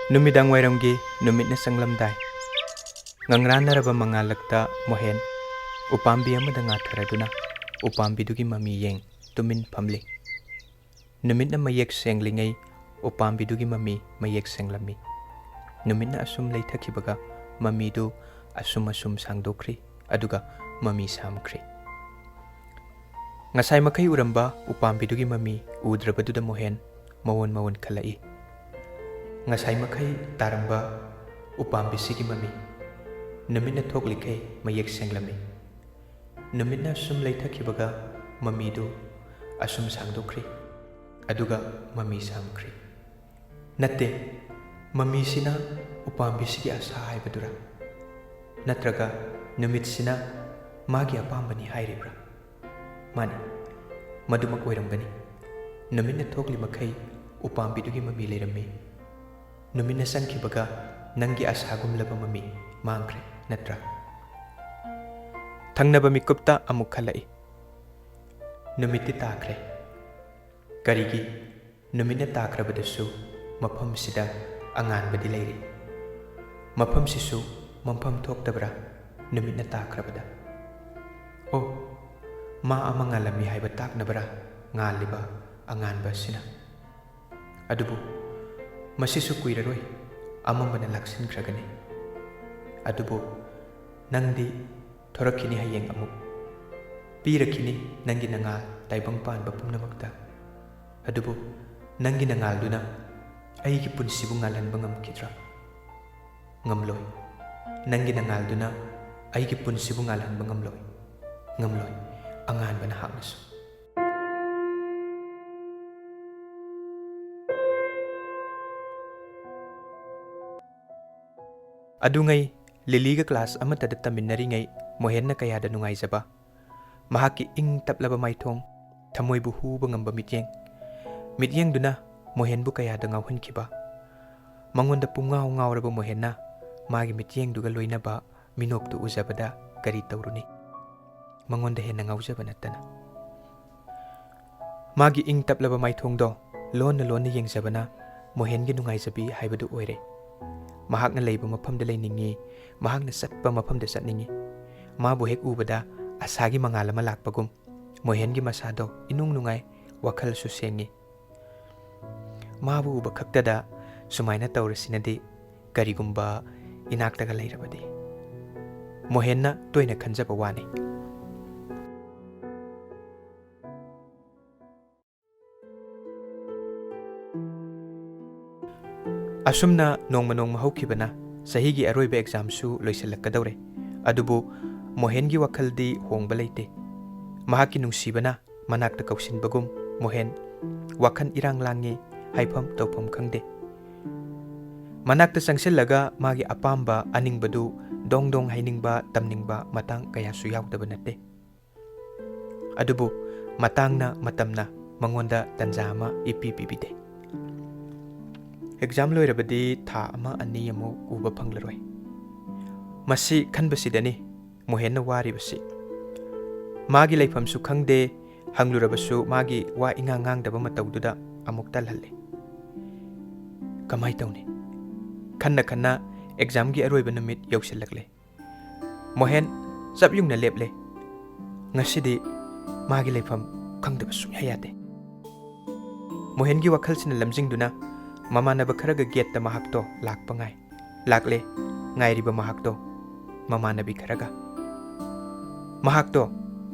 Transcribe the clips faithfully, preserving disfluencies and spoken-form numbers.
ꯅꯨꯃꯤꯗꯥꯡ ꯋꯥꯏꯔꯝꯒꯤ ꯅꯨꯃꯤꯠꯅ ꯆꯪꯂꯝꯗꯥꯏ, ꯉꯪꯔꯥꯟꯅꯔꯕ ꯃꯉꯥꯜꯂꯛꯇ ꯃꯣꯍꯦꯟ ꯎꯄꯥꯝꯕꯤ ꯑꯃꯗ ꯉꯥꯊꯔꯗꯨꯅ ꯎꯄꯥꯝꯕꯤꯗꯨꯒꯤ ꯃꯃꯤ ꯌꯦꯡ ꯇꯨꯃꯤꯟ ꯐꯝꯂꯤ꯫ ꯅꯨꯃꯤꯠꯅ ꯃꯌꯦꯛ ꯁꯦꯡꯂꯤꯉꯩ ꯎꯄꯥꯝꯕꯤꯗꯨꯒꯤ ꯃꯃꯤ ꯃꯌꯦꯛ ꯁꯦꯡꯂꯝꯃꯤ꯫ ꯅꯨꯃꯤꯠꯅ ꯑꯁꯨꯝ ꯂꯩꯊꯈꯤꯕꯒ ꯃꯃꯤꯗꯨ ꯑꯁꯨꯝ ꯑꯁꯨꯝ ꯁꯥꯡꯗꯣꯛꯈ꯭ꯔꯤ, ꯑꯗꯨꯒ ꯃꯃꯤ ꯁꯥꯝꯈ꯭ꯔꯤ꯫ ꯉꯁꯥꯏ ꯃꯈꯩ ꯎꯔꯝꯕ ꯎꯄꯥꯝꯕꯤꯗꯨꯒꯤ ꯃꯃꯤ ꯎꯗ꯭ꯔꯕꯗꯨꯗ ꯃꯣꯍꯦꯟ ꯃꯋꯣꯟ ꯃꯋꯣꯟ ꯈꯜꯂꯛꯏ꯫ ꯉꯁꯥꯏ ꯃꯈꯩ ꯇꯥꯔꯝꯕ ꯎꯄꯥꯝꯕꯤꯁꯤꯒꯤ ꯃꯃꯤ ꯅꯨꯃꯤꯠꯅ ꯊꯣꯛꯂꯤꯈꯩ ꯃꯌꯦꯛ ꯁꯦꯡꯂꯝꯃꯤ꯫ ꯅꯨꯃꯤꯠꯅ ꯁꯨꯝ ꯂꯩꯊꯈꯤꯕꯒ ꯃꯃꯤꯗꯨ ꯑꯁꯨꯝ ꯁꯥꯡꯗꯣꯛꯈ꯭ꯔꯤ, ꯑꯗꯨꯒ ꯃꯃꯤ ꯁꯥꯝꯈ꯭ꯔꯤ꯫ ꯅꯠꯇꯦ, ꯃꯃꯤꯁꯤꯅ ꯎꯄꯥꯝꯕꯤꯁꯤꯒꯤ ꯑꯁꯥ ꯍꯥꯏꯕꯗꯨꯔꯥ? ꯅꯠꯇ꯭ꯔꯒ ꯅꯨꯃꯤꯠꯁꯤꯅ ꯃꯥꯒꯤ ꯑꯄꯥꯝꯕꯅꯤ ꯍꯥꯏꯔꯤꯕ꯭ꯔꯥ? ꯃꯥꯅꯤ, ꯃꯗꯨꯃꯛ ꯑꯣꯏꯔꯝꯒꯅꯤ꯫ ꯅꯨꯃꯤꯠꯅ ꯊꯣꯛꯂꯤ ꯃꯈꯩ ꯎꯄꯥꯝꯕꯤꯗꯨꯒꯤ ꯃꯃꯤ ꯂꯩꯔꯝꯃꯤ꯫ ꯅꯨꯃꯤꯠꯅ ꯆꯪꯈꯤꯕꯒ ꯅꯪꯒꯤ ꯑꯁꯥꯒꯨꯝꯂꯕ ꯃꯃꯤ ꯃꯥꯡꯈ꯭ꯔꯦ, ꯅꯠꯇ꯭ꯔꯥ? ꯊꯪꯅꯕ ꯃꯤꯀꯨꯞꯇ ꯑꯃꯨꯛ ꯈꯜꯂꯛꯏ꯫ ꯅꯨꯃꯤꯠꯇꯤ ꯇꯥꯈ꯭ꯔꯦ꯫ ꯀꯔꯤꯒꯤ? ꯅꯨꯃꯤꯠꯅ ꯇꯥꯈ꯭ꯔꯕꯗꯁꯨ ꯃꯐꯝꯁꯤꯗ ꯑꯉꯥꯟꯕꯗꯤ ꯂꯩꯔꯤ꯫ ꯃꯐꯝꯁꯤꯁꯨ ꯃꯝꯐꯝ ꯊꯣꯛꯇꯕ꯭ꯔꯥ, ꯅꯨꯃꯤꯠꯅ ꯇꯥꯈ꯭ꯔꯕꯗ? ꯑꯣ, ꯃꯥ ꯑꯃ ꯉꯥꯜꯂꯝꯃꯤ ꯍꯥꯏꯕ ꯇꯥꯛꯅꯕ꯭ꯔꯥ ꯉꯥꯜꯂꯤꯕ ꯑꯉꯥꯟꯕ ꯑꯁꯤꯅ? ꯑꯗꯨꯕꯨ ꯃꯁꯤꯁꯨ ꯀꯨꯏꯔꯔꯣꯏ, ꯑꯃꯝꯕꯅ ꯂꯥꯛꯁꯤꯟꯈ꯭ꯔꯒꯅꯤ꯫ ꯑꯗꯨꯕꯨ ꯅꯪꯗꯤ ꯊꯣꯔꯛꯈꯤꯅꯤ ꯍꯌꯦꯡ ꯑꯃꯨꯛ꯫ ꯄꯤꯔꯛꯈꯤꯅꯤ ꯅꯪꯒꯤ ꯅꯉꯥꯜ ꯇꯥꯏꯕꯪ ꯄꯥꯟꯕ ꯄꯨꯝꯅꯃꯛꯇ꯫ ꯑꯗꯨꯕꯨ ꯅꯪꯒꯤ ꯅꯉꯥꯜꯗꯨꯅ ꯑꯩꯒꯤ ꯄꯨꯟꯁꯤꯕꯨ ꯉꯥꯜꯍꯟꯕ ꯉꯝꯈꯤꯗ꯭ꯔꯥ? ꯉꯝꯂꯣꯏ꯫ ꯅꯪꯒꯤ ꯅꯉꯥꯜꯗꯨꯅ ꯑꯩꯒꯤ ꯄꯨꯟꯁꯤꯕꯨ ꯉꯥꯜꯍꯟꯕ ꯉꯝꯂꯣꯏ꯫ ꯉꯝꯂꯣꯏ, ꯑꯉꯥꯟꯕ ꯅꯍꯥꯛꯅꯁꯨ꯫ ꯑꯗꯨꯉꯩ ꯂꯤꯂꯤꯒ ꯀ꯭ꯂꯥꯁ ꯑꯃꯠꯇꯗ ꯇꯝꯃꯤꯟꯅꯔꯤꯉꯩ ꯃꯣꯍꯦꯟꯅ ꯀꯌꯥꯗ ꯅꯨꯡꯉꯥꯏꯖꯕ꯫ ꯃꯍꯥꯛꯀꯤ ꯏꯪ ꯇꯞꯂꯕ ꯃꯥꯏꯊꯣꯡ, ꯊꯃꯣꯏꯕꯨ ꯍꯨꯕ ꯉꯝꯕ ꯃꯤꯠꯌꯦꯡ꯫ ꯃꯤꯠꯌꯦꯡꯗꯨꯅ ꯃꯣꯍꯦꯟꯕꯨ ꯀꯌꯥꯗ ꯉꯥꯎꯍꯟꯈꯤꯕ꯫ ꯃꯉꯣꯟꯗ ꯄꯨꯡꯉꯥꯎ ꯉꯥꯎꯔꯕ ꯃꯣꯍꯦꯟꯅ ꯃꯥꯒꯤ ꯃꯤꯠꯌꯦꯡꯗꯨꯒ ꯂꯣꯏꯅꯕ ꯃꯤꯅꯣꯛꯇꯨ ꯎꯖꯕꯗ ꯀꯔꯤ ꯇꯧꯔꯨꯅꯤ? ꯃꯉꯣꯟꯗ ꯍꯦꯟꯅ ꯉꯥꯎꯖꯕ ꯅꯠꯇꯅ꯫ ꯃꯥꯒꯤ ꯏꯪ ꯇꯞꯂꯕ ꯃꯥꯏꯊꯣꯡꯗꯣ ꯂꯣꯟꯅ ꯂꯣꯟꯅ ꯌꯦꯡꯖꯕꯅ ꯃꯣꯍꯦꯟꯒꯤ ꯅꯨꯡꯉꯥꯏꯖꯕꯤ ꯍꯥꯏꯕꯗꯨ ꯑꯣꯏꯔꯦ꯫ ꯃꯍꯥꯛꯅ ꯂꯩꯕ ꯃꯐꯝꯗ ꯂꯩꯅꯤꯡꯏ, ꯃꯍꯥꯛꯅ ꯆꯠꯄ ꯃꯐꯝꯗ ꯆꯠꯅꯤꯡꯏ꯫ ꯃꯥꯕꯨ ꯍꯦꯛ ꯎꯕꯗ ꯑꯁꯥꯒꯤ ꯃꯉꯥꯜ ꯑꯃ ꯂꯥꯛꯄꯒꯨꯝ ꯃꯣꯍꯦꯟꯒꯤ ꯃꯁꯥꯗꯣ ꯏꯅꯨꯡ ꯅꯨꯡꯉꯥꯏ, ꯋꯥꯈꯜꯁꯨ ꯁꯦꯡꯏ꯫ ꯃꯥꯕꯨ ꯎꯕ ꯈꯛꯇꯗ ꯁꯨꯃꯥꯏꯅ ꯇꯧꯔꯁꯤꯅꯗꯤ ꯀꯔꯤꯒꯨꯝꯕ ꯏꯅꯥꯛꯇꯒ ꯂꯩꯔꯕꯗꯤ꯫ ꯃꯣꯍꯦꯟꯅ ꯇꯣꯏꯅ ꯈꯟꯖꯕ ꯋꯥꯅꯤ꯫ ꯑꯁꯨꯝꯅ ꯅꯣꯡꯃ ꯅꯣꯡꯃ ꯍꯧꯈꯤꯕꯅ ꯆꯍꯤꯒꯤ ꯑꯔꯣꯏꯕ ꯑꯦꯛꯖꯥꯝꯁꯨ ꯂꯣꯏꯁꯤꯜꯂꯛꯀꯗꯧꯔꯦ꯫ ꯑꯗꯨꯕꯨ ꯃꯣꯍꯦꯟꯒꯤ ꯋꯥꯈꯜꯗꯤ ꯍꯣꯡꯕ ꯂꯩꯇꯦ꯫ ꯃꯍꯥꯛꯀꯤ ꯅꯨꯡꯁꯤꯕꯅ ꯃꯅꯥꯛꯇ ꯀꯧꯁꯤꯟꯕꯒꯨꯝ ꯃꯣꯍꯦꯟ ꯋꯥꯈꯜ ꯏꯔꯥꯡ ꯂꯥꯡꯉꯤ, ꯍꯥꯏꯐꯝ ꯇꯧꯐꯝ ꯈꯪꯗꯦ꯫ ꯃꯅꯥꯛꯇ ꯆꯪꯁꯤꯜꯂꯒ ꯃꯥꯒꯤ ꯑꯄꯥꯝꯕ ꯑꯅꯤꯡꯕꯗꯨ ꯗꯣꯡ ꯗꯣꯡ ꯍꯥꯏꯅꯤꯡꯕ, ꯇꯝꯅꯤꯡꯕ ꯃꯇꯥꯡ ꯀꯌꯥꯁꯨ ꯌꯥꯎꯗꯕ ꯅꯠꯇꯦ꯫ ꯑꯗꯨꯕꯨ ꯃꯇꯥꯡꯅ, ꯃꯇꯝꯅ ꯃꯉꯣꯟꯗ ꯇꯟꯖꯥ ꯑꯃ ꯏꯄꯤ ꯄꯤꯕꯤꯗꯦ꯫ ꯑꯦꯛꯖꯥꯝ ꯂꯣꯏꯔꯕꯗꯤ ꯊꯥ ꯑꯃ ꯑꯅꯤ ꯑꯃꯨꯛ ꯎꯕ ꯐꯪꯂꯔꯣꯏ꯫ ꯃꯁꯤ ꯈꯟꯕꯁꯤꯗꯅꯤ ꯃꯣꯍꯦꯟꯅ ꯋꯥꯔꯤꯕꯁꯤ꯫ ꯃꯥꯒꯤ ꯂꯩꯐꯝꯁꯨ ꯈꯪꯗꯦ, ꯍꯪꯂꯨꯔꯕꯁꯨ ꯃꯥꯒꯤ ꯋꯥ ꯏꯉꯥꯡ ꯉꯥꯡꯗꯕ ꯃꯇꯧꯗꯨꯗ ꯑꯃꯨꯛ ꯇꯜꯍꯜꯂꯦ꯫ ꯀꯃꯥꯏ ꯇꯧꯅꯤ? ꯈꯟꯅ ꯈꯟꯅ ꯑꯦꯛꯖꯥꯝꯒꯤ ꯑꯔꯣꯏꯕ ꯅꯨꯃꯤꯠ ꯌꯧꯁꯤꯜꯂꯛꯂꯦ꯫ ꯃꯣꯍꯦꯟ ꯆꯞ ꯌꯨꯡꯅ ꯂꯦꯞꯂꯦ꯫ ꯉꯁꯤꯗꯤ ꯃꯥꯒꯤ ꯂꯩꯐꯝ ꯈꯪꯗꯕ ꯁꯨꯡꯌꯥ ꯌꯥꯗꯦ꯫ ꯃꯣꯍꯦꯟꯒꯤ ꯋꯥꯈꯜꯁꯤꯅ ꯂꯝꯖꯤꯡꯗꯨꯅ ꯃꯃꯥꯟꯅꯕ ꯈꯔꯒ ꯒꯦꯠꯇ ꯃꯍꯥꯛꯇꯣ ꯂꯥꯛꯄ ꯉꯥꯏ꯫ ꯂꯥꯛꯂꯦ꯫ ꯉꯥꯏꯔꯤꯕ ꯃꯍꯥꯛꯇꯣ ꯃꯃꯥꯟꯅꯕꯤ ꯈꯔꯒ꯫ ꯃꯍꯥꯛꯇꯣ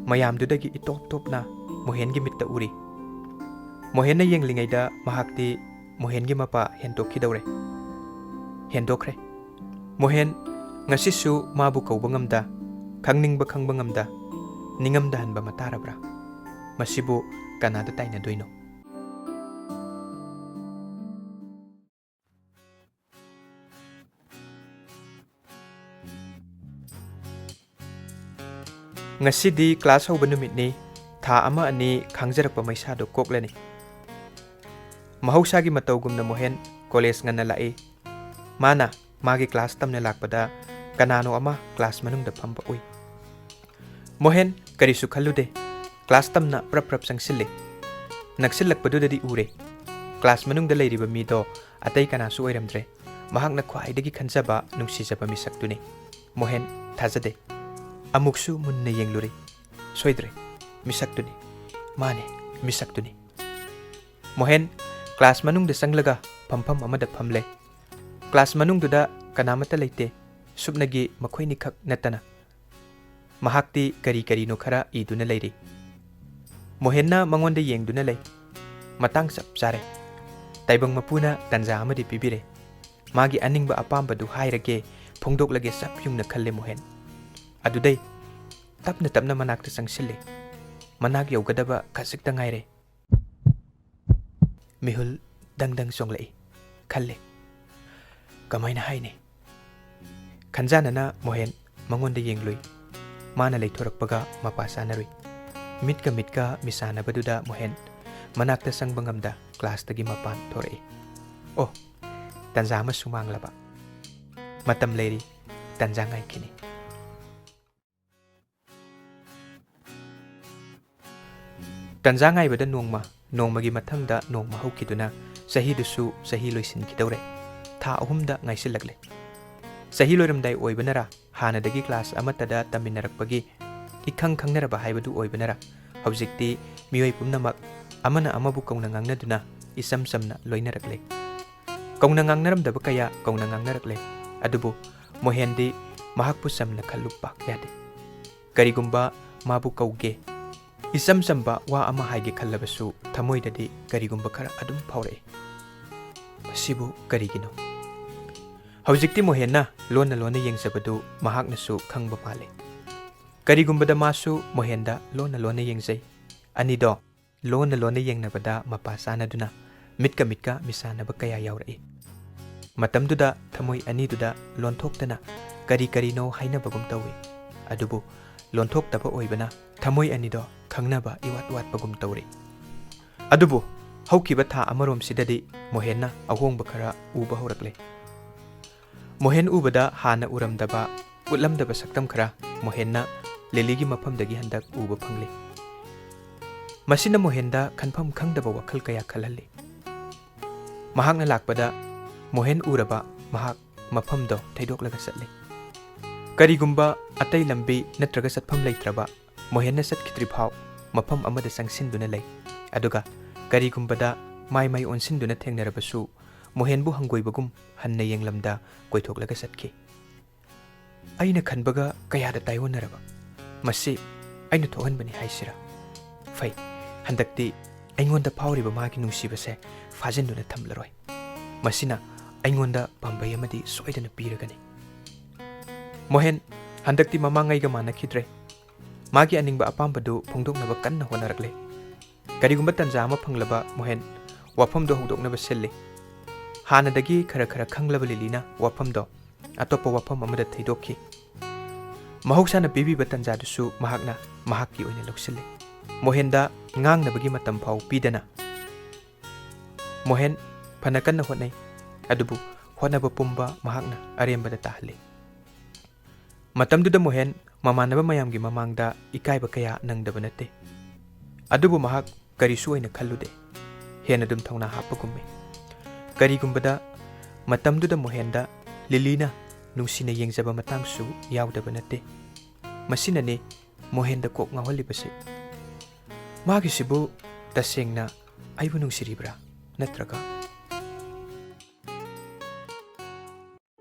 ꯃꯌꯥꯝꯗꯨꯗꯒꯤ ꯏꯇꯣꯞ ꯇꯣꯞꯅ ꯃꯣꯍꯦꯟꯒꯤ ꯃꯤꯠꯇ ꯎꯔꯤ꯫ ꯃꯣꯍꯦꯟꯅ ꯌꯦꯡꯂꯤꯉꯩꯗ ꯃꯍꯥꯛꯇꯤ ꯃꯣꯍꯦꯟꯒꯤ ꯃꯄꯥ ꯍꯦꯟꯗꯣꯛꯈꯤꯗꯧꯔꯦ꯫ ꯍꯦꯟꯗꯣꯛꯈ꯭ꯔꯦ꯫ ꯃꯣꯍꯦꯟ ꯉꯁꯤꯁꯨ ꯃꯥꯕꯨ ꯀꯧꯕ ꯉꯝꯗ, ꯈꯪꯅꯤꯡꯕ ꯈꯪꯕ ꯉꯝꯗ, ꯅꯤꯡꯉꯝꯗ ꯍꯟꯕ ꯃꯇꯥꯔꯕ꯭ꯔꯥ? ꯃꯁꯤꯕꯨ ꯀꯅꯥꯗ ꯇꯥꯏꯅꯗꯣꯏꯅꯣ? ꯉꯁꯤꯗꯤ ꯀ꯭ꯂꯥꯁ ꯍꯧꯕ ꯅꯨꯃꯤꯠꯅꯤ꯫ ꯊꯥ ꯑꯃ ꯑꯅꯤ ꯈꯥꯡꯖꯔꯛꯄ ꯃꯩꯁꯥꯗꯨ ꯀꯣꯛꯂꯅꯤ꯫ ꯃꯍꯧꯁꯥꯒꯤ ꯃꯇꯧꯒꯨꯝꯅ ꯃꯣꯍꯦꯟ ꯀꯣꯂꯦꯖ ꯉꯟꯅ ꯂꯥꯛꯏ꯫ ꯃꯥꯅ ꯃꯥꯒꯤ ꯀ꯭ꯂꯥꯁ ꯇꯝꯅ ꯂꯥꯛꯄꯗ ꯀꯅꯥꯅꯣ ꯑꯃ ꯀ꯭ꯂꯥꯁ ꯃꯅꯨꯡꯗ ꯐꯝꯕ ꯎꯏ꯫ ꯃꯣꯍꯦꯟ ꯀꯔꯤꯁꯨ ꯈꯜꯂꯨꯗꯦ꯫ ꯀ꯭ꯂꯥꯁ ꯇꯝꯅ ꯄ꯭ꯔꯞ ꯄ꯭ꯔꯞ ꯆꯪꯁꯤꯜꯂꯦ꯫ ꯅꯛꯁꯤꯜꯂꯛꯄꯗꯨꯗꯗꯤ ꯎꯔꯦ꯫ ꯀ꯭ꯂꯥꯁ ꯃꯅꯨꯡꯗ ꯂꯩꯔꯤꯕ ꯃꯤꯗꯣ ꯑꯇꯩ ꯀꯅꯥꯁꯨ ꯑꯣꯏꯔꯝꯗ꯭ꯔꯦ, ꯃꯍꯥꯛꯅ ꯈ꯭ꯋꯥꯏꯗꯒꯤ ꯈꯟꯖꯕ, ꯅꯨꯡꯁꯤꯖꯕ ꯃꯤꯁꯛꯇꯨꯅꯤ꯫ ꯃꯣꯍꯦꯟ ꯊꯥꯖꯗꯦ꯫ ꯑꯃꯨꯛꯁꯨ ꯃꯨꯟꯅ ꯌꯦꯡꯂꯨꯔꯦ꯫ ꯁꯣꯏꯗ꯭ꯔꯦ, ꯃꯤꯁꯛꯇꯨꯅꯤ꯫ ꯃꯥꯅꯦ, ꯃꯤꯁꯛꯇꯨꯅꯤ꯫ ꯃꯣꯍꯦꯟ ꯀ꯭ꯂꯥꯁ ꯃꯅꯨꯡꯗ ꯆꯪꯂꯒ ꯐꯝꯐꯝ ꯑꯃꯗ ꯐꯝꯂꯦ꯫ ꯀ꯭ꯂꯥꯁ ꯃꯅꯨꯡꯗꯨꯗ ꯀꯅꯥꯃꯠꯇ ꯂꯩꯇꯦ, ꯁꯨꯞꯅꯒꯤ ꯃꯈꯣꯏꯅꯤꯈꯛ ꯅꯠꯇꯅ꯫ ꯃꯍꯥꯛꯇꯤ ꯀꯔꯤ ꯀꯔꯤꯅꯣ ꯈꯔ ꯏꯗꯨꯅ ꯂꯩꯔꯤ꯫ ꯃꯣꯍꯦꯟꯅ ꯃꯉꯣꯟꯗ ꯌꯦꯡꯗꯨꯅ ꯂꯩ꯫ ꯃꯇꯥꯡ ꯆꯞ ꯆꯥꯔꯦ꯫ ꯇꯥꯏꯕꯪ ꯃꯄꯨꯅ ꯇꯟꯖꯥ ꯑꯃꯗꯤ ꯄꯤꯕꯤꯔꯦ꯫ ꯃꯥꯒꯤ ꯑꯅꯤꯡꯕ ꯑꯄꯥꯝꯕꯗꯨ ꯍꯥꯏꯔꯒꯦ, ꯐꯣꯡꯗꯣꯛꯂꯒꯦ ꯆꯞ ꯌꯨꯡꯅ ꯈꯜꯂꯦ ꯃꯣꯍꯦꯟ꯫ ꯑꯗꯨꯗꯩ ꯇꯞꯅ ꯇꯞꯅ ꯃꯅꯥꯛꯇ ꯆꯪꯁꯤꯜꯂꯦ꯫ ꯃꯅꯥꯛ ꯌꯧꯒꯗꯕ ꯈꯖꯤꯛꯇ ꯉꯥꯏꯔꯦ꯫ ꯃꯤꯍꯨꯜ ꯗꯪ ꯗꯪ ꯆꯣꯡꯂꯛꯏ꯫ ꯈꯜꯂꯦ, "ꯀꯃꯥꯏꯅ ꯍꯥꯏꯅꯤ?" ꯈꯟꯖꯥꯅꯅ ꯃꯣꯍꯦꯟ ꯃꯉꯣꯟꯗ ꯌꯦꯡꯂꯨꯏ꯫ ꯃꯥꯅ ꯂꯩꯊꯣꯔꯛꯄꯒ ꯃꯄꯥ ꯆꯥꯅꯔꯨꯏ꯫ ꯃꯤꯠꯀ ꯃꯤꯠꯀ ꯃꯤꯆꯥꯟꯅꯕꯗꯨꯗ ꯃꯣꯍꯦꯟ ꯃꯅꯥꯛꯇ ꯆꯪꯕ ꯉꯝꯗ ꯀ꯭ꯂꯥꯁꯇꯒꯤ ꯃꯄꯥꯟ ꯊꯣꯔꯛꯏ꯫ ꯑꯣ, ꯇꯟꯖꯥ ꯑꯃꯁꯨ ꯃꯥꯡꯂꯕ꯫ ꯃꯇꯝ ꯂꯩꯔꯤ, ꯇꯟꯖꯥ ꯉꯥꯏꯈꯤꯅꯤ꯫ ꯇꯟꯖꯥ ꯉꯥꯏꯕꯗ ꯅꯣꯡꯃ, ꯅꯣꯡꯃꯒꯤ ꯃꯊꯪꯗ ꯅꯣꯡꯃ ꯍꯧꯈꯤꯗꯨꯅ ꯆꯍꯤꯗꯨꯁꯨ ꯆꯍꯤ ꯂꯣꯏꯁꯤꯟꯈꯤꯗꯧꯔꯦ꯫ ꯊꯥ ꯑꯍꯨꯝꯗ ꯉꯥꯏꯁꯤꯜꯂꯛꯂꯦ꯫ ꯆꯍꯤ ꯂꯣꯏꯔꯝꯗꯥꯏ ꯑꯣꯏꯕꯅꯔꯥ, ꯍꯥꯟꯅꯗꯒꯤ ꯀ꯭ꯂꯥꯁ ꯑꯃꯠꯇꯗ ꯇꯝꯃꯤꯟꯅꯔꯛꯄꯒꯤ ꯏꯈꯪ ꯈꯪꯅꯔꯕ ꯍꯥꯏꯕꯗꯨ ꯑꯣꯏꯕꯅꯔꯥ, ꯍꯧꯖꯤꯛꯇꯤ ꯃꯤꯑꯣꯏ ꯄꯨꯝꯅꯃꯛ ꯑꯃꯅ ꯑꯃꯕꯨ ꯀꯧꯅ ꯉꯥꯡꯅꯗꯨꯅ ꯏꯆꯝ ꯆꯝꯅ ꯂꯣꯏꯅꯔꯛꯂꯦ꯫ ꯀꯧꯅ ꯉꯥꯡꯅꯔꯝꯗꯕ ꯀꯌꯥ ꯀꯧꯅ ꯉꯥꯡꯅꯔꯛꯂꯦ꯫ ꯑꯗꯨꯕꯨ ꯃꯣꯍꯦꯟꯗꯤ ꯃꯍꯥꯛꯄꯨ ꯆꯝꯅ ꯈꯜꯂꯨ ꯄꯥꯛ ꯌꯥꯗꯦ꯫ ꯀꯔꯤꯒꯨꯝꯕ ꯃꯥꯕꯨ ꯀꯧꯒꯦ, ꯏꯆꯝ ꯆꯝꯕ ꯋꯥ ꯑꯃ ꯍꯥꯏꯒꯦ ꯈꯜꯂꯕꯁꯨ ꯊꯃꯣꯏꯗꯗꯤ ꯀꯔꯤꯒꯨꯝꯕ ꯈꯔ ꯑꯗꯨꯝ ꯐꯥꯎꯔꯛꯏ꯫ ꯃꯁꯤꯕꯨ ꯀꯔꯤꯒꯤꯅꯣ? ꯍꯧꯖꯤꯛꯇꯤ ꯃꯣꯍꯦꯟꯅ ꯂꯣꯟꯅ ꯂꯣꯟꯅ ꯌꯦꯡꯖꯕꯗꯨ ꯃꯍꯥꯛꯅꯁꯨ ꯈꯪꯕ ꯃꯥꯜꯂꯤ꯫ ꯀꯔꯤꯒꯨꯝꯕꯗ ꯃꯥꯁꯨ ꯃꯣꯍꯦꯟꯗ ꯂꯣꯟꯅ ꯂꯣꯟꯅ ꯌꯦꯡꯖꯩ꯫ ꯑꯅꯤꯗꯣ ꯂꯣꯟꯅ ꯂꯣꯟꯅ ꯌꯦꯡꯅꯕꯗ ꯃꯄꯥ ꯆꯥꯅꯗꯨꯅ ꯃꯤꯠꯀ ꯃꯤꯠꯀ ꯃꯤꯆꯥꯟꯅꯕ ꯀꯌꯥ ꯌꯥꯎꯔꯛꯏ꯫ ꯃꯇꯝꯗꯨꯗ ꯊꯃꯣꯏ ꯑꯅꯤꯗꯨꯗ ꯂꯣꯟꯊꯣꯛꯇꯅ ꯀꯔꯤ ꯀꯔꯤꯅꯣ ꯍꯥꯏꯅꯕꯒꯨꯝ ꯇꯧꯏ꯫ ꯑꯗꯨꯕꯨ ꯂꯣꯟꯊꯣꯛꯇꯕ ꯑꯣꯏꯕꯅ ꯊꯃꯣꯏ ꯑꯅꯤꯗꯣ ꯈꯪꯅꯕ ꯏꯋꯥꯠ ꯋꯥꯠꯄꯒꯨꯝ ꯇꯧꯔꯤ꯫ ꯑꯗꯨꯕꯨ ꯍꯧꯈꯤꯕ ꯊꯥ ꯑꯃꯔꯣꯝꯁꯤꯗꯗꯤ ꯃꯣꯍꯦꯟꯅ ꯑꯍꯣꯡꯕ ꯈꯔ ꯎꯕ ꯍꯧꯔꯛꯂꯦ꯫ ꯃꯣꯍꯦꯟ ꯎꯕꯗ ꯍꯥꯟꯅ ꯎꯔꯝꯗꯕ, ꯎꯠꯂꯝꯗꯕ ꯁꯛꯇꯝ ꯈꯔ ꯃꯣꯍꯦꯟꯅ ꯂꯤꯂꯤꯒꯤ ꯃꯐꯝꯗꯒꯤ ꯍꯟꯗꯛ ꯎꯕ ꯐꯪꯂꯤ꯫ ꯃꯁꯤꯅ ꯃꯣꯍꯦꯟꯗ ꯈꯟꯐꯝ ꯈꯪꯗꯕ ꯋꯥꯈꯜ ꯀꯌꯥ ꯈꯜꯍꯜꯂꯤ꯫ ꯃꯍꯥꯛꯅ ꯂꯥꯛꯄꯗ ꯃꯣꯍꯦꯟ ꯎꯔꯕ ꯃꯍꯥꯛ ꯃꯐꯝꯗꯣ ꯊꯩꯗꯣꯛꯂꯒ ꯆꯠꯂꯤ꯫ ꯀꯔꯤꯒꯨꯝꯕ ꯑꯇꯩ ꯂꯝꯕꯤ ꯅꯠꯇ꯭ꯔꯒ ꯆꯠꯐꯝ ꯂꯩꯇ꯭ꯔꯕ ꯃꯣꯍꯦꯟꯅ ꯆꯠꯈꯤꯗ꯭ꯔꯤ ꯐꯥꯎ ꯃꯐꯝ ꯑꯃꯗ ꯆꯪꯁꯤꯟꯗꯨꯅ ꯂꯩ꯫ ꯑꯗꯨꯒ ꯀꯔꯤꯒꯨꯝꯕꯗ ꯃꯥꯏ ꯃꯥꯏ ꯑꯣꯟꯁꯤꯟꯗꯨꯅ ꯊꯦꯡꯅꯔꯕꯁꯨ ꯃꯣꯍꯦꯟꯕꯨ ꯍꯪꯒꯣꯏꯕꯒꯨꯝ ꯍꯟꯅ ꯌꯦꯡꯂꯝꯗ ꯀꯣꯏꯊꯣꯛꯂꯒ ꯆꯠꯈꯤ꯫ ꯑꯩꯅ ꯈꯟꯕꯒ ꯀꯌꯥꯗ ꯇꯥꯏꯑꯣꯟꯅꯔꯕ꯫ ꯃꯁꯤ ꯑꯩꯅ ꯊꯣꯛꯍꯟꯕꯅꯤ ꯍꯥꯏꯁꯤꯔꯥ? ꯐꯩ, ꯍꯟꯗꯛꯇꯤ ꯑꯩꯉꯣꯟꯗ ꯐꯥꯎꯔꯤꯕ ꯃꯥꯒꯤ ꯅꯨꯡꯁꯤꯕꯁꯦ ꯐꯥꯖꯤꯟꯗꯨꯅ ꯊꯝꯂꯔꯣꯏ꯫ ꯃꯁꯤꯅ ꯑꯩꯉꯣꯟꯗ ꯄꯥꯝꯕꯩ ꯑꯃꯗꯤ ꯁꯣꯏꯗꯅ ꯄꯤꯔꯒꯅꯤ꯫ ꯃꯣꯍꯦꯟ ꯍꯟꯗꯛꯇꯤ ꯃꯃꯥꯡꯉꯩꯒ ꯃꯥꯟꯅꯈꯤꯗ꯭ꯔꯦ꯫ ꯃꯥꯒꯤ ꯑꯅꯤꯡꯕ ꯑꯄꯥꯝꯕꯗꯨ ꯐꯣꯡꯗꯣꯛꯅꯕ ꯀꯟꯅ ꯍꯣꯠꯅꯔꯛꯂꯦ꯫ ꯀꯔꯤꯒꯨꯝꯕ ꯇꯟꯖꯥ ꯑꯃ ꯐꯪꯂꯕ ꯃꯣꯍꯦꯟ ꯋꯥꯐꯝꯗꯣ ꯍꯧꯗꯣꯛꯅꯕ ꯁꯤꯜꯂꯤ꯫ ꯍꯥꯟꯅꯗꯒꯤ ꯈꯔ ꯈꯔ ꯈꯪꯂꯕ ꯂꯤꯂꯤꯅ ꯋꯥꯐꯝꯗꯣ ꯑꯇꯣꯞꯄ ꯋꯥꯐꯝ ꯑꯃꯗ ꯊꯩꯗꯣꯛꯈꯤ꯫ ꯃꯍꯧꯁꯥꯅ ꯄꯤꯕꯤꯕ ꯇꯟꯖꯥꯗꯨꯁꯨ ꯃꯍꯥꯛꯅ ꯃꯍꯥꯛꯀꯤ ꯑꯣꯏꯅ ꯂꯧꯁꯤꯜꯂꯤ꯫ ꯃꯣꯍꯦꯟꯗ ꯉꯥꯡꯅꯕꯒꯤ ꯃꯇꯝ ꯐꯥꯎ ꯄꯤꯗꯅ ꯃꯣꯍꯦꯟ ꯐꯅ ꯀꯟꯅ ꯍꯣꯠꯅꯩ, ꯑꯗꯨꯕꯨ ꯍꯣꯠꯅꯕ ꯄꯨꯝꯕ ꯃꯍꯥꯛꯅ ꯑꯔꯦꯝꯕꯗ ꯇꯥꯍꯜꯂꯤ꯫ ꯃꯇꯝꯗꯨꯗ ꯃꯣꯍꯦꯟ ꯃꯃꯥꯟꯅꯕ ꯃꯌꯥꯝꯒꯤ ꯃꯃꯥꯡꯗ ꯏꯀꯥꯏꯕ ꯀꯌꯥ ꯅꯪꯗꯕ ꯅꯠꯇꯦ꯫ ꯑꯗꯨꯕꯨ ꯃꯍꯥꯛ ꯀꯔꯤꯁꯨ ꯑꯣꯏꯅ ꯈꯜꯂꯨꯗꯦ꯫ ꯍꯦꯟꯅ ꯑꯗꯨꯝ ꯊꯧꯅꯥ ꯍꯥꯞꯄꯒꯨꯝꯃꯤ꯫ ꯀꯔꯤꯒꯨꯝꯕꯗ ꯃꯇꯝꯗꯨꯗ ꯃꯣꯍꯦꯟꯗ ꯂꯤꯂꯤꯅ ꯅꯨꯡꯁꯤꯅ ꯌꯦꯡꯖꯕ ꯃꯇꯥꯡꯁꯨ ꯌꯥꯎꯗꯕ ꯅꯠꯇꯦ꯫ ꯃꯁꯤꯅꯅꯤ ꯃꯣꯍꯦꯟꯗ ꯀꯣꯛ ꯉꯥꯎꯍꯜꯂꯤꯕꯁꯦ꯫ ꯃꯥꯒꯤꯁꯤꯕꯨ ꯇꯁꯦꯡꯅ ꯑꯩꯕꯨ ꯅꯨꯡꯁꯤꯔꯤꯕ꯭ꯔꯥ? ꯅꯠꯇ꯭ꯔꯒ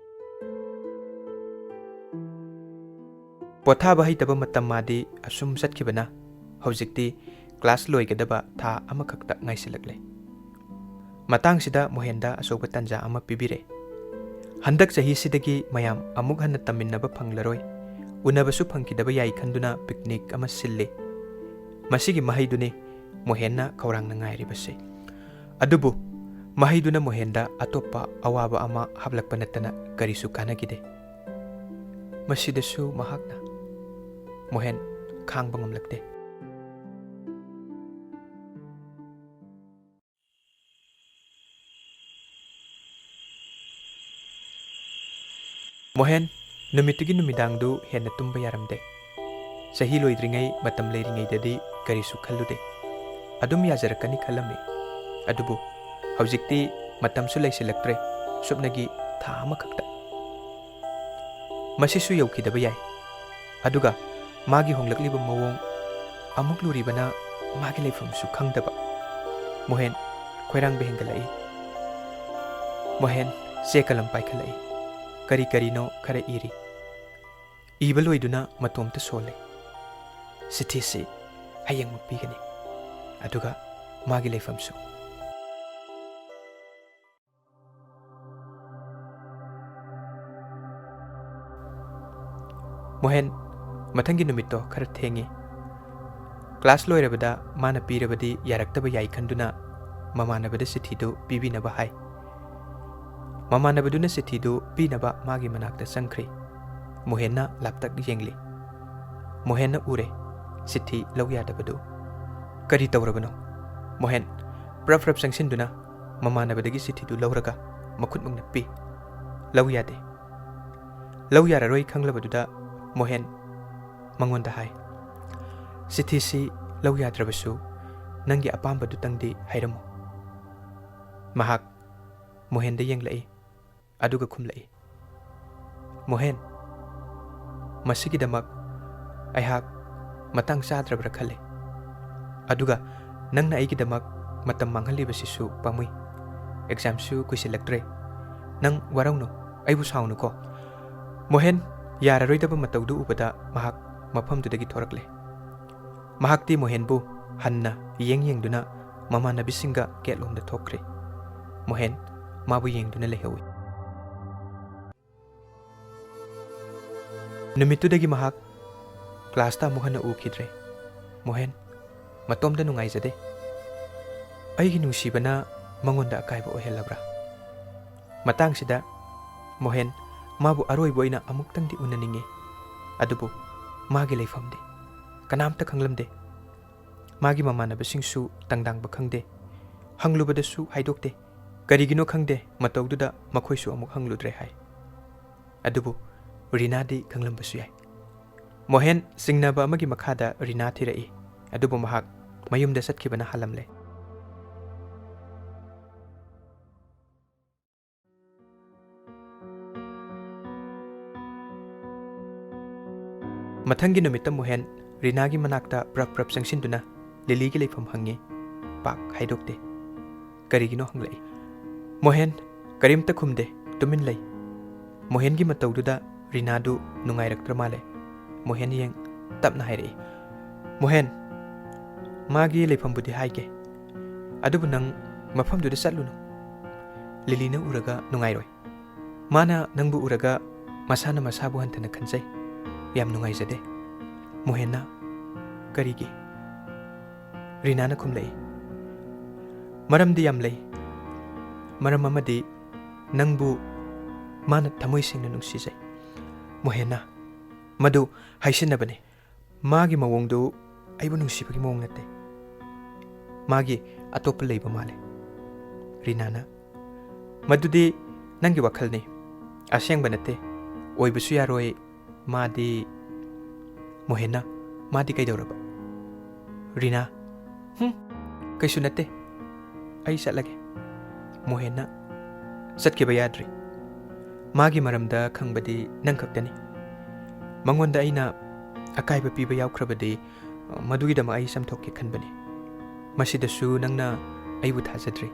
ꯄꯣꯊꯥꯕ ꯍꯩꯇꯕ ꯃꯇꯝ ꯃꯥꯗꯤ ꯑꯁꯨꯝ ꯆꯠꯈꯤꯕꯅ ꯍꯧꯖꯤꯛꯇꯤ ꯀ꯭ꯂꯥꯁ ꯂꯣꯏꯒꯗꯕ ꯊꯥ ꯑꯃꯈꯛꯇ ꯉꯥꯏꯁꯤꯜꯂꯛꯂꯦ꯫ ꯃꯇꯥꯡꯁꯤꯗ ꯃꯣꯍꯦꯟꯗ ꯑꯆꯧꯕ ꯇꯟꯖꯥ ꯑꯃ ꯄꯤꯕꯤꯔꯦ꯫ ꯍꯟꯗꯛ ꯆꯍꯤꯁꯤꯗꯒꯤ ꯃꯌꯥꯝ ꯑꯃꯨꯛ ꯍꯟꯅ ꯇꯝꯃꯤꯟꯅꯕ ꯐꯪꯂꯔꯣꯏ, ꯎꯅꯕꯁꯨ ꯐꯪꯈꯤꯗꯕ ꯌꯥꯏ ꯈꯟꯗꯨꯅ ꯄꯤꯛꯅꯤꯛ ꯑꯃ ꯁꯤꯜꯂꯤ꯫ ꯃꯁꯤꯒꯤ ꯃꯍꯩꯗꯨꯅꯤ ꯃꯣꯍꯦꯟꯅ ꯈꯧꯔꯥꯡꯅ ꯉꯥꯏꯔꯤꯕꯁꯤ꯫ ꯑꯗꯨꯕꯨ ꯃꯍꯩꯗꯨꯅ ꯃꯣꯍꯦꯟꯗ ꯑꯇꯣꯞꯄ ꯑꯋꯥꯕ ꯑꯃ ꯍꯥꯞꯂꯛꯄ ꯅꯠꯇꯅ ꯀꯔꯤꯁꯨ ꯀꯥꯟꯅꯈꯤꯗꯦ꯫ ꯃꯁꯤꯗꯁꯨ ꯃꯍꯥꯛꯅ ꯃꯣꯍꯦꯟ ꯈꯥꯡꯕ ꯉꯝꯂꯛꯇꯦ꯫ ꯃꯣꯍꯦꯟ ꯅꯨꯃꯤꯠꯇꯨꯒꯤ ꯅꯨꯃꯤꯗꯥꯡꯗꯨ ꯍꯦꯟꯅ ꯇꯨꯝꯕ ꯌꯥꯔꯝꯗꯦ꯫ ꯆꯍꯤ ꯂꯣꯏꯗ꯭ꯔꯤꯉꯩ ꯃꯇꯝ ꯂꯩꯔꯤꯉꯩꯗꯗꯤ ꯀꯔꯤꯁꯨ ꯈꯜꯂꯨꯗꯦ꯫ ꯑꯗꯨꯝ ꯌꯥꯖꯔꯛꯀꯅꯤ ꯈꯜꯂꯝꯃꯤ꯫ ꯑꯗꯨꯕꯨ ꯍꯧꯖꯤꯛꯇꯤ ꯃꯇꯝꯁꯨ ꯂꯩꯁꯤꯜꯂꯛꯇ꯭ꯔꯦ, ꯁꯨꯞꯅꯒꯤ ꯊꯥ ꯑꯃꯈꯛꯇ꯫ ꯃꯁꯤꯁꯨ ꯌꯧꯈꯤꯗꯕ ꯌꯥꯏ꯫ ꯑꯗꯨꯒ ꯃꯥꯒꯤ ꯍꯣꯡꯂꯛꯂꯤꯕ ꯃꯑꯣꯡ, ꯑꯃꯨꯛ ꯂꯨꯔꯤꯕꯅ ꯃꯥꯒꯤ ꯂꯩꯐꯝꯁꯨ ꯈꯪꯗꯕ꯫ ꯃꯣꯍꯦꯟ ꯈꯣꯏꯔꯥꯡꯕ ꯍꯦꯟꯒꯠꯂꯛꯏ꯫ ꯃꯣꯍꯦꯟ ꯆꯦ ꯀꯂꯝ ꯄꯥꯏꯈꯠꯂꯛꯏ꯫ ꯀꯔꯤ ꯀꯔꯤꯅꯣ ꯈꯔ ꯏꯔꯤ꯫ ꯏꯕ ꯂꯣꯏꯗꯨꯅ ꯃꯇꯣꯝꯇ ꯁꯣꯜꯂꯦ꯫ ꯆꯤꯊꯤꯁꯤ ꯍꯌꯦꯡꯃꯛ ꯄꯤꯒꯅꯤ꯫ ꯑꯗꯨꯒ ꯃꯥꯒꯤ ꯂꯩꯐꯝꯁꯨ꯫ ꯃꯣꯍꯦꯟ ꯃꯊꯪꯒꯤ ꯅꯨꯃꯤꯠꯇꯣ ꯈꯔ ꯊꯦꯡꯉꯤ꯫ ꯀ꯭ꯂꯥꯁ ꯂꯣꯏꯔꯕꯗ ꯃꯥꯅ ꯄꯤꯔꯕꯗꯤ ꯌꯥꯔꯛꯇꯕ ꯌꯥꯏ ꯈꯟꯗꯨꯅ ꯃꯃꯥꯟꯅꯕꯗ ꯆꯤꯊꯤꯗꯨ ꯄꯤꯕꯤꯅꯕ ꯍꯥꯏ꯫ ꯃꯃꯥꯟꯅꯕꯗꯨꯅ ꯆꯤꯊꯤꯗꯨ ꯄꯤꯅꯕ ꯃꯥꯒꯤ ꯃꯅꯥꯛꯇ ꯆꯪꯈ꯭ꯔꯤ꯫ ꯃꯣꯍꯦꯟꯅ ꯂꯥꯞꯇꯛ ꯌꯦꯡꯂꯤ꯫ ꯃꯣꯍꯦꯟꯅ ꯎꯔꯦ ꯆꯤꯊꯤ ꯂꯧ ꯌꯥꯗꯕꯗꯨ꯫ "ꯀꯔꯤ ꯇꯧꯔꯕꯅꯣ?" ꯃꯣꯍꯦꯟ ꯄ꯭ꯔꯞ ꯄ꯭ꯔꯞ ꯆꯪꯁꯤꯟꯗꯨꯅ ꯃꯃꯥꯟꯅꯕꯗꯒꯤ ꯆꯤꯊꯤꯗꯨ ꯂꯧꯔꯒ ꯃꯈꯨꯠꯃꯛꯅ ꯄꯤ꯫ "ꯂꯧ ꯌꯥꯗꯦ꯫" ꯂꯧ ꯌꯥꯔꯔꯣꯏ ꯈꯪꯂꯕꯗꯨꯗ ꯃꯣꯍꯦꯟ ꯃꯉꯣꯟꯗ ꯍꯥꯏ, "ꯆꯤꯊꯤꯁꯤ ꯂꯧ ꯌꯥꯗ꯭ꯔꯕꯁꯨ ꯅꯪꯒꯤ ꯑꯄꯥꯝꯕꯗꯨꯇꯪꯗꯤ ꯍꯥꯏꯔꯝꯃꯨ꯫" ꯃꯍꯥꯛ ꯃꯣꯍꯦꯟꯗ ꯌꯦꯡꯂꯛꯏ, ꯑꯗꯨꯒ ꯈꯨꯝꯂꯛꯏ, "ꯃꯣꯍꯦꯟ, ꯃꯁꯤꯒꯤꯗꯃꯛ ꯑꯩꯍꯥꯛ ꯃꯇꯥꯡ ꯆꯥꯗ꯭ꯔꯕ꯭ꯔꯥ ꯈꯜꯂꯦ꯫ ꯑꯗꯨꯒ ꯅꯪꯅ ꯑꯩꯒꯤꯗꯃꯛ ꯃꯇꯝ ꯃꯥꯡꯍꯜꯂꯤꯕꯁꯤꯁꯨ ꯄꯥꯝꯃꯨꯏ꯫ ꯑꯦꯛꯖꯥꯝꯁꯨ ꯀꯨꯏꯁꯤꯜꯂꯛꯇ꯭ꯔꯦ꯫ ꯅꯪ ꯋꯥꯔꯧꯅꯨ, ꯑꯩꯕꯨ ꯁꯥꯎꯅꯨꯀꯣ꯫" ꯃꯣꯍꯦꯟ ꯌꯥꯔꯔꯣꯏꯗꯕ ꯃꯇꯧꯗꯨ ꯎꯕꯗ ꯃꯍꯥꯛ ꯃꯐꯝꯗꯨꯗꯒꯤ ꯊꯣꯔꯛꯂꯦ꯫ ꯃꯍꯥꯛꯇꯤ ꯃꯣꯍꯦꯟꯕꯨ ꯍꯟꯅ ꯌꯦꯡ ꯌꯦꯡꯗꯨꯅ ꯃꯃꯥꯟꯅꯕꯤꯁꯤꯡꯒ ꯒꯦꯠꯂꯣꯝꯗ ꯊꯣꯛꯈ꯭ꯔꯦ꯫ ꯃꯣꯍꯦꯟ ꯃꯥꯕꯨ ꯌꯦꯡꯗꯨꯅ ꯂꯩꯍꯧꯏ꯫ ꯅꯨꯃꯤꯠꯇꯨꯗꯒꯤ ꯃꯍꯥꯛ ꯀ꯭ꯂꯥꯁꯇ ꯑꯃꯨꯛ ꯍꯟꯅ ꯎꯈꯤꯗ꯭ꯔꯦ꯫ ꯃꯣꯍꯦꯟ ꯃꯇꯣꯝꯇ ꯅꯨꯡꯉꯥꯏꯖꯗꯦ꯫ ꯑꯩꯒꯤ ꯅꯨꯡꯁꯤꯕꯅ ꯃꯉꯣꯟꯗ ꯑꯀꯥꯏꯕ ꯑꯣꯏꯍꯜꯂꯕ꯭ꯔꯥ? ꯃꯇꯥꯡꯁꯤꯗ ꯃꯣꯍꯦꯟ ꯃꯥꯕꯨ ꯑꯔꯣꯏꯕ ꯑꯣꯏꯅ ꯑꯃꯨꯛꯇꯪꯗꯤ ꯎꯅꯅꯤꯡꯉꯤ꯫ ꯑꯗꯨꯕꯨ ꯃꯥꯒꯤ ꯂꯩꯐꯝꯗꯤ ꯀꯅꯥꯝꯇ ꯈꯪꯂꯝꯗꯦ꯫ ꯃꯥꯒꯤ ꯃꯃꯥꯟꯅꯕꯁꯤꯡꯁꯨ ꯇꯪꯗꯥꯡꯕ ꯈꯪꯗꯦ꯫ ꯍꯪꯂꯨꯕꯗꯁꯨ ꯍꯥꯏꯗꯣꯛꯇꯦ꯫ ꯀꯔꯤꯒꯤꯅꯣ ꯈꯪꯗꯦ, ꯃꯇꯧꯗꯨꯗ ꯃꯈꯣꯏꯁꯨ ꯑꯃꯨꯛ ꯍꯪꯂꯨꯗ꯭ꯔꯦ ꯍꯥꯏ꯫ ꯑꯗꯨꯕꯨ ꯔꯤꯅꯥꯗꯤ ꯈꯪꯂꯝꯕꯁꯨ ꯌꯥꯏ꯫ ꯃꯣꯍꯦꯟ ꯆꯤꯡꯅꯕ ꯑꯃꯒꯤ ꯃꯈꯥꯗ ꯔꯤꯅꯥ ꯊꯤꯔꯛꯏ꯫ ꯑꯗꯨꯕꯨ ꯃꯍꯥꯛ ꯃꯌꯨꯝꯗ ꯆꯠꯈꯤꯕꯅ ꯍꯥꯜꯂꯝꯂꯦ꯫ ꯃꯊꯪꯒꯤ ꯅꯨꯃꯤꯠꯇ ꯃꯣꯍꯦꯟ ꯔꯤꯅꯥꯒꯤ ꯃꯅꯥꯛꯇ ꯄ꯭ꯔꯞ ꯄ꯭ꯔꯞ ꯆꯪꯁꯤꯟꯗꯨꯅ ꯂꯤꯂꯤꯒꯤ ꯂꯩꯐꯝ ꯍꯪꯉꯤ꯫ ꯄꯥꯛ ꯍꯥꯏꯗꯣꯛꯇꯦ꯫ ꯀꯔꯤꯒꯤꯅꯣ ꯍꯪꯂꯛꯏ꯫ ꯃꯣꯍꯦꯟ ꯀꯔꯤꯝꯇ ꯈꯨꯝꯗꯦ, ꯇꯨꯃꯤꯟ ꯂꯩ꯫ ꯃꯣꯍꯦꯟꯒꯤ ꯃꯇꯧꯗꯨꯗ ꯔꯤꯅꯥꯗꯨ ꯅꯨꯡꯉꯥꯏꯔꯛꯇ꯭ꯔ ꯃꯥꯜꯂꯦ꯫ ꯃꯣꯍꯦꯟ ꯌꯦꯡ ꯇꯞꯅ ꯍꯥꯏꯔꯛꯏ, "ꯃꯣꯍꯦꯟ, ꯃꯥꯒꯤ ꯂꯩꯐꯝꯕꯨꯗꯤ ꯍꯥꯏꯒꯦ, ꯑꯗꯨꯕꯨ ꯅꯪ ꯃꯐꯝꯗꯨꯗ ꯆꯠꯂꯨꯅꯨ꯫ ꯂꯤꯂꯤꯅ ꯎꯔꯒ ꯅꯨꯡꯉꯥꯏꯔꯣꯏ꯫ ꯃꯥꯅ ꯅꯪꯕꯨ ꯎꯔꯒ ꯃꯁꯥꯅ ꯃꯁꯥꯕꯨ ꯍꯟꯊꯅ ꯈꯟꯖꯩ꯫ ꯌꯥꯝ ꯅꯨꯡꯉꯥꯏꯖꯗꯦ꯫" ꯃꯣꯍꯦꯟꯅ, "ꯀꯔꯤꯒꯤ?" ꯔꯤꯅꯥꯅ ꯈꯨꯝꯂꯛꯏ, "ꯃꯔꯝꯗꯤ ꯌꯥꯝ ꯂꯩ꯫ ꯃꯔꯝ ꯑꯃꯗꯤ ꯅꯪꯕꯨ ꯃꯥꯅ ꯊꯃꯣꯏ ꯁꯦꯡꯅ ꯅꯨꯡꯁꯤꯖꯩ꯫" ꯃꯣꯍꯦꯟꯅ, "ꯃꯗꯨ ꯍꯥꯏꯁꯤꯟꯅꯕꯅꯤ꯫ ꯃꯥꯒꯤ ꯃꯑꯣꯡꯗꯨ ꯑꯩꯕꯨ ꯅꯨꯡꯁꯤꯕꯒꯤ ꯃꯑꯣꯡ ꯅꯠꯇꯦ꯫ ꯃꯥꯒꯤ ꯑꯇꯣꯞꯄ ꯂꯩꯕ ꯃꯥꯜꯂꯦ꯫" ꯔꯤꯅꯥꯅ, "ꯃꯗꯨꯗꯤ ꯅꯪꯒꯤ ꯋꯥꯈꯜꯅꯤ, ꯑꯁꯦꯡꯕ ꯅꯠꯇꯦ, ꯑꯣꯏꯕꯁꯨ ꯌꯥꯔꯣꯏ꯫ ꯃꯥꯗꯤ꯫" ꯃꯣꯍꯦꯟꯅ, "ꯃꯥꯗꯤ ꯀꯩꯗꯧꯔꯕ?" ꯔꯤꯅꯥ, "ꯍꯨꯝ, ꯀꯩꯁꯨ ꯅꯠꯇꯦ, ꯑꯩ ꯆꯠꯂꯒꯦ꯫" ꯃꯣꯍꯦꯟꯅ, "ꯆꯠꯈꯤꯕ ꯌꯥꯗ꯭ꯔꯤ꯫ ꯃꯥꯒꯤ ꯃꯔꯝꯗ ꯈꯪꯕꯗꯤ ꯅꯪ ꯈꯛꯇꯅꯤ꯫ ꯃꯉꯣꯟꯗ ꯑꯩꯅ ꯑꯀꯥꯏꯕ ꯄꯤꯕ ꯌꯥꯎꯈ꯭ꯔꯕꯗꯤ, ꯃꯗꯨꯒꯤꯗꯃꯛ ꯑꯩ ꯆꯥꯝꯊꯣꯛꯀꯦ ꯈꯟꯕꯅꯤ꯫ ꯃꯁꯤꯗꯁꯨ ꯅꯪꯅ ꯑꯩꯕꯨ ꯊꯥꯖꯗ꯭ꯔꯤ,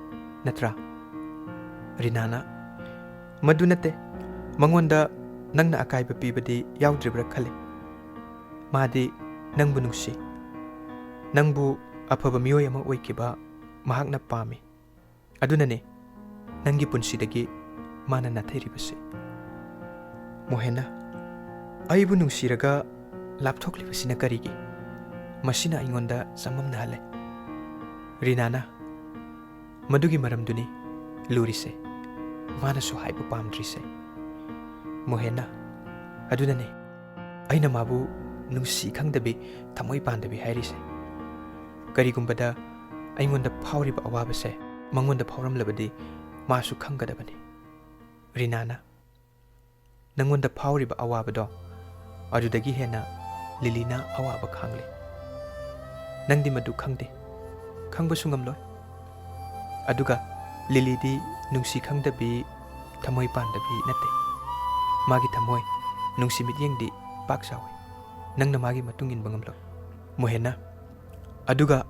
ꯅꯠꯇ꯭ꯔꯥ?" ꯔꯤꯅꯥꯅ, "ꯃꯗꯨ ꯅꯠꯇꯦ, ꯃꯉꯣꯟꯗ ꯅꯪꯅ ꯑꯀꯥꯏꯕ ꯄꯤꯕꯗꯤ ꯌꯥꯎꯗ꯭ꯔꯤꯕ꯭ꯔꯥ ꯈꯜꯂꯤ꯫ ꯃꯥꯗꯤ ꯅꯪꯕꯨ ꯅꯨꯡꯁꯤ꯫ ꯅꯪꯕꯨ ꯑꯐꯕ ꯃꯤꯑꯣꯏ ꯑꯃ ꯑꯣꯏꯈꯤꯕ ꯃꯍꯥꯛꯅ ꯄꯥꯝꯃꯤ꯫ ꯑꯗꯨꯅꯅꯦ ꯅꯪꯒꯤ ꯄꯨꯟꯁꯤꯗꯒꯤ ꯃꯥꯅ ꯅꯥꯊꯩꯔꯤꯕꯁꯦ꯫" ꯃꯣꯍꯦꯟꯅ, "ꯑꯩꯕꯨ ꯅꯨꯡꯁꯤꯔꯒ ꯂꯥꯞꯊꯣꯛꯂꯤꯕꯁꯤꯅ ꯀꯔꯤꯒꯤ? ꯃꯁꯤꯅ ꯑꯩꯉꯣꯟꯗ ꯆꯃꯝꯅꯍꯜꯂꯦ꯫" ꯔꯤꯅꯥꯅ, "ꯃꯗꯨꯒꯤ ꯃꯔꯝꯗꯨꯅꯤ ꯂꯨꯔꯤꯁꯦ, ꯃꯥꯅꯁꯨ ꯍꯥꯏꯕ ꯄꯥꯝꯗ꯭ꯔꯤꯁꯦ꯫" ꯃꯣꯍꯦꯟꯅ, "ꯑꯗꯨꯅꯅꯦ ꯑꯩꯅ ꯃꯥꯕꯨ ꯅꯨꯡꯁꯤ ꯈꯪꯗꯕꯤ, ꯊꯃꯣꯏ ꯄꯥꯟꯗꯕꯤ ꯍꯥꯏꯔꯤꯁꯦ꯫ ꯀꯔꯤꯒꯨꯝꯕꯗ ꯑꯩꯉꯣꯟꯗ ꯐꯥꯎꯔꯤꯕ ꯑꯋꯥꯕꯁꯦ ꯃꯉꯣꯟꯗ ꯐꯥꯎꯔꯝꯂꯕꯗꯤ ꯃꯥꯁꯨ ꯈꯪꯒꯗꯕꯅꯤ꯫" ꯔꯤꯅꯥꯅ, "ꯅꯪꯉꯣꯟꯗ ꯐꯥꯎꯔꯤꯕ ꯑꯋꯥꯕꯗꯣ ꯑꯗꯨꯗꯒꯤ ꯍꯦꯟꯅ ꯂꯤꯂꯤꯅ ꯑꯋꯥꯕ ꯈꯥꯡꯂꯤ꯫ ꯅꯪꯗꯤ ꯃꯗꯨ ꯈꯪꯗꯦ, ꯈꯪꯕꯁꯨ ꯉꯝꯂꯣꯏ꯫ ꯑꯗꯨꯒ ꯂꯤꯂꯤꯗꯤ ꯅꯨꯡꯁꯤ ꯈꯪꯗꯕꯤ, ꯊꯃꯣꯏ ꯄꯥꯟꯗꯕꯤ ꯅꯠꯇꯦ꯫ ꯃꯥꯒꯤ ꯊꯃꯣꯏ ꯅꯨꯡꯁꯤ ꯃꯤꯠꯌꯦꯡꯗꯤ ꯄꯥꯛ ꯆꯥꯎꯏ꯫ ꯅꯪꯅ ꯃꯥꯒꯤ ꯃꯇꯨꯡ ꯏꯟꯕ ꯉꯝꯂꯣꯏ꯫ ꯃꯣꯍꯦꯟꯅ, ꯑꯗꯨꯒ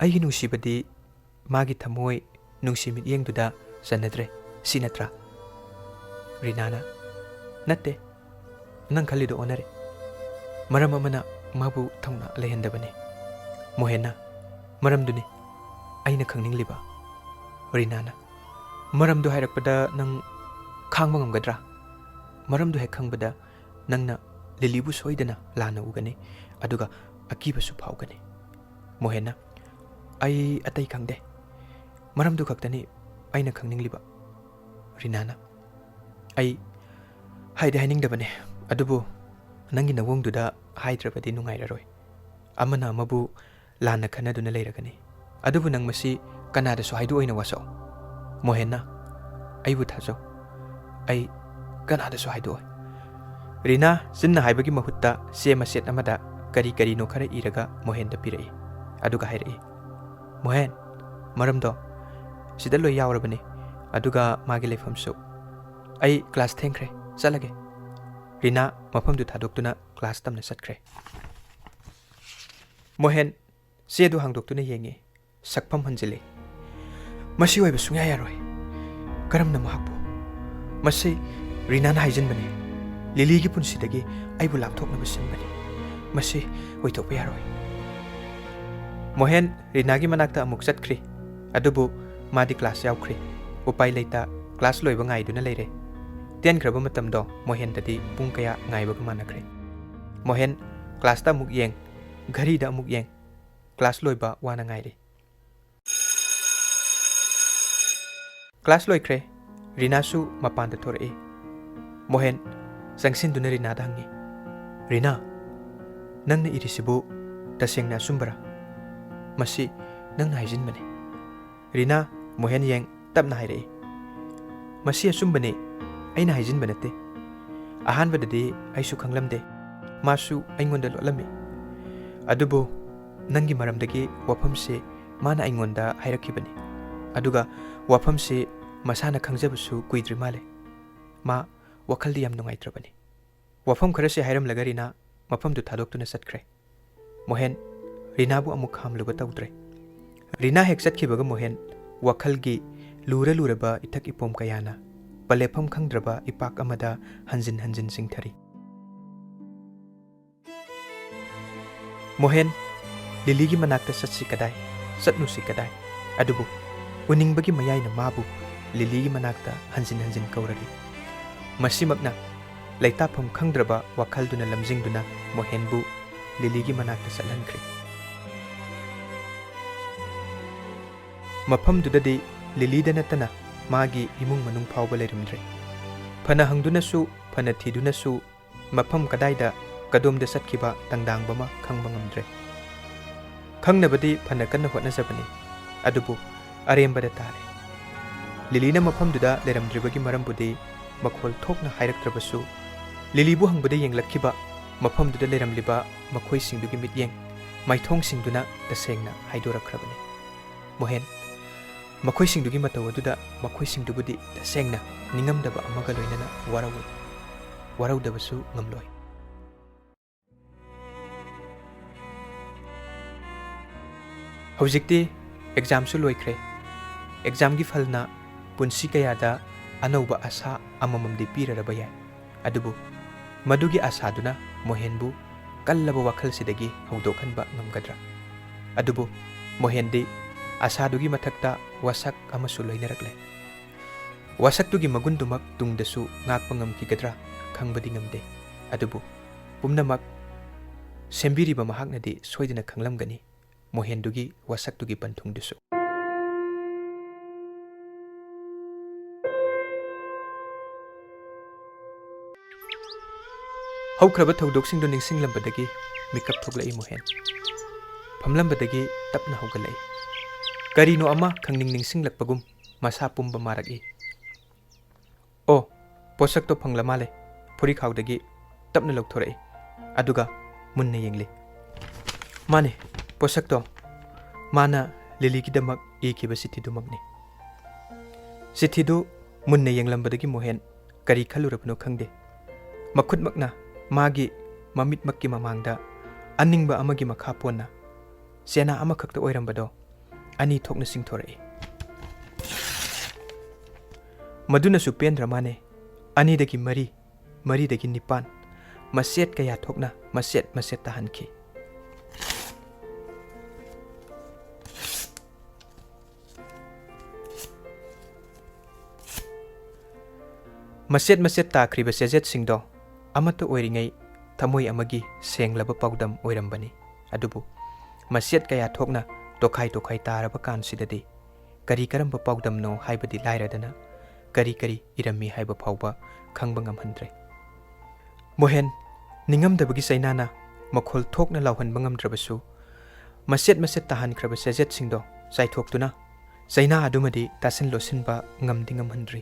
ꯑꯩꯒꯤ ꯅꯨꯡꯁꯤꯕꯗꯤ ꯃꯥꯒꯤ ꯊꯃꯣꯏ ꯅꯨꯡꯁꯤ ꯃꯤꯠꯌꯦꯡꯗꯨꯗ ꯆꯟꯅꯗ꯭ꯔꯦ, ꯁꯤ ꯅꯠꯇ꯭ꯔꯥ? ꯔꯤꯅꯥꯅ, ꯅꯠꯇꯦ, ꯅꯪ ꯈꯜꯂꯤꯗꯣ ꯑꯣꯟꯅꯔꯦ꯫ ꯃꯔꯝ ꯑꯃꯅ ꯃꯥꯕꯨ ꯊꯧꯅꯥ ꯂꯩꯍꯟꯗꯕꯅꯤ꯫ ꯃꯣꯍꯦꯟꯅ, ꯃꯔꯝꯗꯨꯅꯤ ꯑꯩꯅ ꯈꯪꯅꯤꯡꯂꯤꯕ꯫ ꯔꯤꯅꯥꯅ, ꯃꯔꯝꯗꯨ ꯍꯥꯏꯔꯛꯄꯗ ꯅꯪ ꯈꯥꯡꯕ ꯉꯝꯒꯗ꯭ꯔꯥ? ꯃꯔꯝꯗꯨ ꯍꯦꯛ ꯈꯪꯕꯗ ꯅꯪꯅ ꯂꯤꯂꯤꯕꯨ ꯁꯣꯏꯗꯅ ꯂꯥꯟꯅ ꯎꯒꯅꯤ, ꯑꯗꯨꯒ ꯑꯀꯤꯕꯁꯨ ꯐꯥꯎꯒꯅꯤ꯫ ꯃꯣꯍꯦꯟꯅ, ꯑꯩ ꯑꯇꯩ ꯈꯪꯗꯦ, ꯃꯔꯝꯗꯨ ꯈꯛꯇꯅꯤ ꯑꯩꯅ ꯈꯪꯅꯤꯡꯂꯤꯕ꯫ ꯔꯤꯅꯥꯅ, ꯑꯩ ꯍꯥꯏꯗꯤ ꯍꯥꯏꯅꯤꯡꯗꯕꯅꯦ, ꯑꯗꯨꯕꯨ ꯅꯪꯒꯤ ꯅꯋꯣꯡꯗꯨꯗ ꯍꯥꯏꯗ꯭ꯔꯕꯗꯤ ꯅꯨꯡꯉꯥꯏꯔꯔꯣꯏ꯫ ꯑꯃꯅ ꯑꯃꯕꯨ ꯂꯥꯟꯅ ꯈꯟꯅꯗꯨꯅ ꯂꯩꯔꯒꯅꯤ꯫ ꯑꯗꯨꯕꯨ ꯅꯪ ꯃꯁꯤ ꯀꯅꯥꯗꯁꯨ ꯍꯥꯏꯗꯣꯛꯑꯣꯏꯅ, ꯋꯥꯁꯣ꯫ ꯃꯣꯍꯦꯟꯅ, ꯑꯩꯕꯨ ꯊꯥꯖꯧ, ꯑꯩ ꯀꯅꯥꯗꯁꯨ ꯍꯥꯏꯗꯣꯛꯑꯣꯏ꯫ ꯔꯤꯅꯥ ꯆꯤꯟꯅ ꯍꯥꯏꯕꯒꯤ ꯃꯍꯨꯠꯇ ꯆꯦ ꯃꯆꯦꯠ ꯑꯃꯗ ꯀꯔꯤ ꯀꯔꯤꯅꯣ ꯈꯔ ꯏꯔꯒ ꯃꯣꯍꯦꯟꯗ ꯄꯤꯔꯛꯏ꯫ ꯑꯗꯨꯒ ꯍꯥꯏꯔꯛꯏ, ꯃꯣꯍꯦꯟ, ꯃꯔꯝꯗꯣ ꯁꯤꯗ ꯂꯣꯏ ꯌꯥꯎꯔꯕꯅꯤ, ꯑꯗꯨꯒ ꯃꯥꯒꯤ ꯂꯩꯐꯝꯁꯨ꯫ ꯑꯩ ꯀ꯭ꯂꯥꯁ ꯊꯦꯡꯈ꯭ꯔꯦ, ꯆꯠꯂꯒꯦ꯫ ꯔꯤꯅꯥ ꯃꯐꯝꯗꯨ ꯊꯥꯗꯣꯛꯇꯨꯅ ꯀ꯭ꯂꯥꯁ ꯇꯝꯅ ꯆꯠꯈ꯭ꯔꯦ꯫ ꯃꯣꯍꯦꯟ ꯆꯦꯗꯨ ꯍꯥꯡꯗꯣꯛꯇꯨꯅ ꯌꯦꯡꯉꯤ꯫ ꯁꯛꯐꯝ ꯍꯟꯖꯤꯜꯂꯤ꯫ ꯃꯁꯤ ꯑꯣꯏꯕ ꯁꯨꯡꯌꯥ ꯌꯥꯔꯣꯏ꯫ ꯀꯔꯝꯅ ꯃꯍꯥꯛꯄꯨ? ꯃꯁꯤ ꯔꯤꯅꯥꯅ ꯍꯥꯏꯖꯤꯟꯕꯅꯤ꯫ ꯂꯤꯂꯤꯒꯤ ꯄꯨꯟꯁꯤꯗꯒꯤ ꯑꯩꯕꯨ ꯂꯥꯞꯊꯣꯛꯅꯕ ꯁꯤꯟꯕꯅꯤ꯫ ꯃꯁꯤ ꯑꯣꯏꯊꯣꯛꯄ ꯌꯥꯔꯣꯏ꯫ ꯃꯣꯍꯦꯟ ꯔꯤꯅꯥꯒꯤ ꯃꯅꯥꯛꯇ ꯑꯃꯨꯛ ꯆꯠꯈ꯭ꯔꯤ꯫ ꯑꯗꯨꯕꯨ ꯃꯥꯗꯤ ꯀ꯭ꯂꯥꯁ ꯌꯥꯎꯈ꯭ꯔꯤ꯫ ꯎꯄꯥꯏ ꯂꯩꯇ ꯀ꯭ꯂꯥꯁ ꯂꯣꯏꯕ ꯉꯥꯏꯗꯨꯅ ꯂꯩꯔꯦ꯫ ꯇꯦꯟꯈ꯭ꯔꯕ ꯃꯇꯝꯗꯣ ꯃꯣꯍꯦꯟꯗꯗꯤ ꯄꯨꯡ ꯀꯌꯥ ꯉꯥꯏꯕꯒ ꯃꯥꯟꯅꯈ꯭ꯔꯦ꯫ ꯃꯣꯍꯦꯟ ꯀ꯭ꯂꯥꯁꯇ ꯑꯃꯨꯛ ꯌꯦꯡ, ꯘꯔꯤꯗ ꯑꯃꯨꯛ ꯌꯦꯡ, ꯀ꯭ꯂꯥꯁ ꯂꯣꯏꯕ ꯋꯥꯅ ꯉꯥꯏꯔꯤ꯫ ꯀ꯭ꯂꯥꯁ ꯂꯣꯏꯈ꯭ꯔꯦ꯫ ꯔꯤꯅꯥꯁꯨ ꯃꯄꯥꯟꯗ ꯊꯣꯔꯛꯏ꯫ ꯃꯣꯍꯦꯟ ꯆꯪꯁꯤꯟꯗꯨꯅ ꯔꯤꯅꯥꯗ ꯍꯪꯉꯤ, "ꯔꯤꯅꯥ, ꯅꯪꯅ ꯏꯔꯤꯁꯤꯕꯨ ꯇꯁꯦꯡꯅ ꯑꯆꯨꯝꯕꯔꯥ? ꯃꯁꯤ ꯅꯪꯅ ꯍꯥꯏꯖꯤꯟꯕꯅꯤ?" ꯔꯤꯅꯥ ꯃꯣꯍꯦꯟ ꯌꯦꯡ ꯇꯞꯅ ꯍꯥꯏꯔꯛꯏ, "ꯃꯁꯤ ꯑꯆꯨꯝꯕꯅꯤ, ꯑꯩꯅ ꯍꯥꯏꯖꯤꯟꯕ ꯅꯠꯇꯦ꯫ ꯑꯍꯥꯟꯕꯗꯗꯤ ꯑꯩꯁꯨ ꯈꯪꯂꯝꯗꯦ, ꯃꯥꯁꯨ ꯑꯩꯉꯣꯟꯗ ꯂꯣꯠꯂꯝꯃꯤ꯫ ꯑꯗꯨꯕꯨ ꯅꯪꯒꯤ ꯃꯔꯝꯗꯒꯤ ꯋꯥꯐꯝꯁꯦ ꯃꯥꯅ ꯑꯩꯉꯣꯟꯗ ꯍꯥꯏꯔꯛꯈꯤꯕꯅꯤ꯫ ꯑꯗꯨꯒ ꯋꯥꯐꯝꯁꯤ ꯃꯁꯥꯅ ꯈꯪꯖꯕꯁꯨ ꯀꯨꯏꯗ꯭ꯔꯤ ꯃꯥꯜꯂꯦ꯫ ꯃꯥ ꯋꯥꯈꯜꯗꯤ ꯌꯥꯝ ꯅꯨꯡꯉꯥꯏꯇ꯭ꯔꯕꯅꯤ꯫" ꯋꯥꯐꯝ ꯈꯔꯁꯤ ꯍꯥꯏꯔꯝꯂꯒ ꯔꯤꯅꯥ ꯃꯐꯝꯗꯨ ꯊꯥꯗꯣꯛꯇꯨꯅ ꯆꯠꯈ꯭ꯔꯦ꯫ ꯃꯣꯍꯦꯟ ꯔꯤꯅꯥꯕꯨ ꯑꯃꯨꯛ ꯈꯥꯝꯂꯨꯕ ꯇꯧꯗ꯭ꯔꯦ꯫ ꯔꯤꯅꯥ ꯍꯦꯛ ꯆꯠꯈꯤꯕꯒ ꯃꯣꯍꯦꯟ ꯋꯥꯈꯜꯒꯤ ꯂꯨꯔ ꯂꯨꯔꯕ ꯏꯊꯛ ꯏꯄꯣꯝ ꯀꯌꯥꯅ ꯄꯂꯦꯐꯝ ꯈꯪꯗ꯭ꯔꯕ ꯏꯄꯥꯛ ꯑꯃꯗ ꯍꯟꯖꯤꯟ ꯍꯟꯖꯤꯟ ꯆꯤꯡꯊꯔꯤ꯫ ꯃꯣꯍꯦꯟ, ꯂꯤꯂꯤꯒꯤ ꯃꯅꯥꯛꯇ ꯆꯠꯁꯤ ꯀꯗꯥꯏ, ꯆꯠꯅꯨꯁꯤ ꯀꯗꯥꯏ? ꯑꯗꯨꯕꯨ ꯎꯅꯤꯡꯕꯒꯤ ꯃꯌꯥꯏꯅ ꯃꯥꯕꯨ ꯂꯤꯂꯤꯒꯤ ꯃꯅꯥꯛꯇ ꯍꯟꯖꯤꯟ ꯍꯟꯖꯤꯟ ꯀꯧꯔꯔꯤ꯫ ꯃꯁꯤꯃꯛꯅ ꯂꯩꯇꯥꯐꯝ ꯈꯪꯗ꯭ꯔꯕ ꯋꯥꯈꯜꯗꯨꯅ ꯂꯝꯖꯤꯡꯗꯨꯅ ꯃꯣꯍꯦꯟꯕꯨ ꯂꯤꯂꯤꯒꯤ ꯃꯅꯥꯛꯇ ꯆꯠꯍꯟꯈ꯭ꯔꯦ꯫ ꯃꯐꯝꯗꯨꯗꯗꯤ ꯂꯤꯂꯤꯗ ꯅꯠꯇꯅ ꯃꯥꯒꯤ ꯏꯃꯨꯡ ꯃꯅꯨꯡ ꯐꯥꯎꯕ ꯂꯩꯔꯝꯗ꯭ꯔꯦ꯫ ꯐꯅ ꯍꯪꯗꯨꯅꯁꯨ, ꯐꯅ ꯊꯤꯗꯨꯅꯁꯨ ꯃꯐꯝ ꯀꯗꯥꯏꯗ ꯀꯗꯣꯝꯗ ꯆꯠꯈꯤꯕ ꯇꯪꯗꯥꯡꯕ ꯑꯃ ꯈꯪꯕ ꯉꯝꯗ꯭ꯔꯦ꯫ ꯈꯪꯅꯕꯗꯤ ꯐꯅ ꯀꯟꯅ ꯍꯣꯠꯅꯖꯕꯅꯤ, ꯑꯗꯨꯕꯨ ꯑꯔꯦꯝꯕꯗ ꯇꯥꯔꯦ꯫ ꯂꯤꯂꯤꯅ ꯃꯐꯝꯗꯨꯗ ꯂꯩꯔꯝꯗ꯭ꯔꯤꯕꯒꯤ ꯃꯔꯝꯕꯨꯗꯤ ꯃꯈꯣꯜ ꯊꯣꯛꯅ ꯍꯥꯏꯔꯛꯇ꯭ꯔꯕꯁꯨ, ꯂꯤꯂꯤꯕꯨ ꯍꯪꯕꯗ ꯌꯦꯡꯂꯛꯈꯤꯕ ꯃꯐꯝꯗꯨꯗ ꯂꯩꯔꯝꯂꯤꯕ ꯃꯈꯣꯏꯁꯤꯡꯗꯨꯒꯤ ꯃꯤꯠꯌꯦꯡ ꯃꯥꯏꯊꯣꯡꯁꯤꯡꯗꯨꯅ ꯇꯁꯦꯡꯅ ꯍꯥꯏꯗꯣꯔꯛꯈ꯭ꯔꯕꯅꯤ꯫ ꯃꯣꯍꯦꯟ, ꯃꯈꯣꯏꯁꯤꯡꯗꯨꯒꯤ ꯃꯇꯧ ꯑꯗꯨꯗ ꯃꯈꯣꯏꯁꯤꯡꯗꯨꯕꯨꯗꯤ ꯇꯁꯦꯡꯅ ꯅꯤꯡꯉꯝꯗꯕ ꯑꯃꯒ ꯂꯣꯏꯅꯅ ꯋꯥꯔꯧꯏ꯫ ꯋꯥꯔꯧꯗꯕꯁꯨ ꯉꯝꯂꯣꯏ꯫ ꯍꯧꯖꯤꯛꯇꯤ ꯑꯦꯛꯖꯥꯝꯁꯨ ꯂꯣꯏꯈ꯭ꯔꯦ꯫ ꯑꯦꯛꯖꯥꯝꯒꯤ ꯐꯜꯅ ꯄꯨꯟꯁꯤ ꯀꯌꯥꯗ ꯑꯅꯧꯕ ꯑꯁꯥ ꯑꯃꯃꯝꯗꯤ ꯄꯤꯔꯔꯕ ꯌꯥꯏ꯫ ꯑꯗꯨꯕꯨ ꯃꯗꯨꯒꯤ ꯑꯁꯥꯗꯨꯅ ꯃꯣꯍꯦꯟꯕꯨ ꯀꯜꯂꯕ ꯋꯥꯈꯜꯁꯤꯗꯒꯤ ꯍꯧꯗꯣꯛꯍꯟꯕ ꯉꯝꯒꯗ꯭ꯔꯥ? ꯑꯗꯨꯕꯨ ꯃꯣꯍꯦꯟꯗꯤ ꯑꯁꯥꯗꯨꯒꯤ ꯃꯊꯛꯇ ꯋꯥꯁꯛ ꯑꯃꯁꯨ ꯂꯣꯏꯅꯔꯛꯂꯦ꯫ ꯋꯥꯁꯛꯇꯨꯒꯤ ꯃꯒꯨꯟꯗꯨꯃꯛ ꯇꯨꯡꯗꯁꯨ ꯉꯥꯛꯄ ꯉꯝꯈꯤꯒꯗ꯭ꯔꯥ ꯈꯪꯕꯗꯤ ꯉꯝꯗꯦ꯫ ꯑꯗꯨꯕꯨ ꯄꯨꯝꯅꯃꯛ ꯁꯦꯝꯕꯤꯔꯤꯕ ꯃꯍꯥꯛꯅꯗꯤ ꯁꯣꯏꯗꯅ ꯈꯪꯂꯝꯒꯅꯤ ꯃꯣꯍꯦꯟꯗꯨꯒꯤ ꯋꯥꯁꯛꯇꯨꯒꯤ ꯄꯟꯊꯨꯡꯗꯨꯁꯨ꯫ ꯍꯧꯈ꯭ꯔꯕ ꯊꯧꯗꯣꯛꯁꯤꯡꯗꯨ ꯅꯤꯡꯁꯤꯡꯂꯝꯕꯗꯒꯤ ꯃꯤꯀꯞ ꯊꯣꯛꯂꯛꯏ ꯃꯣꯍꯦꯟ꯫ ꯐꯝꯂꯝꯕꯗꯒꯤ ꯇꯞꯅ ꯍꯧꯒꯠꯂꯛꯏ꯫ ꯀꯔꯤꯅꯣ ꯑꯃ ꯈꯪꯅꯤꯡ ꯅꯤꯡꯁꯤꯡꯂꯛꯄꯒꯨꯝ ꯃꯁꯥ ꯄꯨꯝꯕ ꯃꯥꯔꯛꯏ꯫ ꯑꯣ, ꯄꯣꯠꯁꯛꯇꯣ ꯐꯪꯂ ꯃꯥꯜꯂꯦ꯫ ꯐꯨꯔꯤꯈꯥꯎꯗꯒꯤ ꯇꯞꯅ ꯂꯧꯊꯣꯔꯛꯏ꯫ ꯑꯗꯨꯒ ꯃꯨꯟꯅ ꯌꯦꯡꯂꯤ꯫ ꯃꯥꯅꯦ, ꯄꯣꯠꯁꯛꯇꯣ꯫ ꯃꯥꯅ ꯂꯤꯂꯤꯒꯤꯗꯃꯛ ꯏꯈꯤꯕ ꯆꯤꯊꯤꯗꯨꯃꯛꯅꯤ꯫ ꯆꯤꯊꯤꯗꯨ ꯃꯨꯟꯅ ꯌꯦꯡꯂꯝꯕꯗꯒꯤ ꯃꯣꯍꯦꯟ ꯀꯔꯤ ꯈꯜꯂꯨꯔꯕꯅꯣ ꯈꯪꯗꯦ꯫ ꯃꯈꯨꯠꯃꯛꯅ ꯃꯥꯒꯤ ꯃꯃꯤꯠꯃꯛꯀꯤ ꯃꯃꯥꯡꯗ ꯑꯅꯤꯡꯕ ꯑꯃꯒꯤ ꯃꯈꯥ ꯄꯣꯟꯅ ꯆꯦꯅꯥ ꯑꯃꯈꯛꯇ ꯑꯣꯏꯔꯝꯕꯗꯣ ꯑꯅꯤ ꯊꯣꯛꯅ ꯆꯤꯡꯊꯣꯔꯛꯏ꯫ ꯃꯗꯨꯅꯁꯨ ꯄꯦꯟꯗ꯭ꯔ ꯃꯥꯅꯦ꯫ ꯑꯅꯤꯗꯒꯤ ꯃꯔꯤ, ꯃꯔꯤꯗꯒꯤ ꯅꯤꯄꯥꯟ, ꯃꯆꯦꯠ ꯀꯌꯥ ꯊꯣꯛꯅ ꯃꯆꯦꯠ ꯃꯆꯦꯠ ꯇꯥꯍꯟꯈꯤ꯫ ꯃꯆꯦꯠ ꯃꯆꯦꯠ ꯇꯥꯈ꯭ꯔꯤꯕ ꯆꯦꯖꯦꯠꯁꯤꯡꯗꯣ ꯑꯃꯠꯇ ꯑꯣꯏꯔꯤꯉꯩ ꯊꯃꯣꯏ ꯑꯃꯒꯤ ꯁꯦꯡꯂꯕ ꯄꯥꯎꯗꯝ ꯑꯣꯏꯔꯝꯕꯅꯤ꯫ ꯑꯗꯨꯕꯨ ꯃꯆꯦꯠ ꯀꯌꯥ ꯊꯣꯛꯅ ꯇꯣꯈꯥꯏ ꯇꯣꯈꯥꯏ ꯇꯥꯔꯕ ꯀꯥꯟꯁꯤꯗꯗꯤ ꯀꯔꯤ ꯀꯔꯝꯕ ꯄꯥꯎꯗꯝꯅꯣ ꯍꯥꯏꯕꯗꯤ ꯂꯥꯏꯔꯗꯅ ꯀꯔꯤ ꯀꯔꯤ ꯏꯔꯝꯃꯤ ꯍꯥꯏꯕ ꯐꯥꯎꯕ ꯈꯪꯕ ꯉꯝꯍꯟꯗ꯭ꯔꯦ꯫ ꯃꯣꯍꯦꯟ ꯅꯤꯡꯉꯝꯗꯕꯒꯤ ꯆꯩꯅꯥꯅ ꯃꯈꯣꯜ ꯊꯣꯛꯅ ꯂꯥꯎꯍꯟꯕ ꯉꯝꯗ꯭ꯔꯕꯁꯨ, ꯃꯆꯦꯠ ꯃꯆꯦꯠ ꯇꯥꯍꯟꯈ꯭ꯔꯕ ꯆꯦꯖꯦꯠꯁꯤꯡꯗꯣ ꯆꯥꯏꯊꯣꯛꯇꯨꯅ ꯆꯩꯅꯥ ꯑꯗꯨꯃꯗꯤ ꯇꯥꯁꯤꯟ ꯂꯣꯠꯁꯤꯟꯕ ꯉꯝꯗꯤ ꯉꯝꯍꯟꯗ꯭ꯔꯤ꯫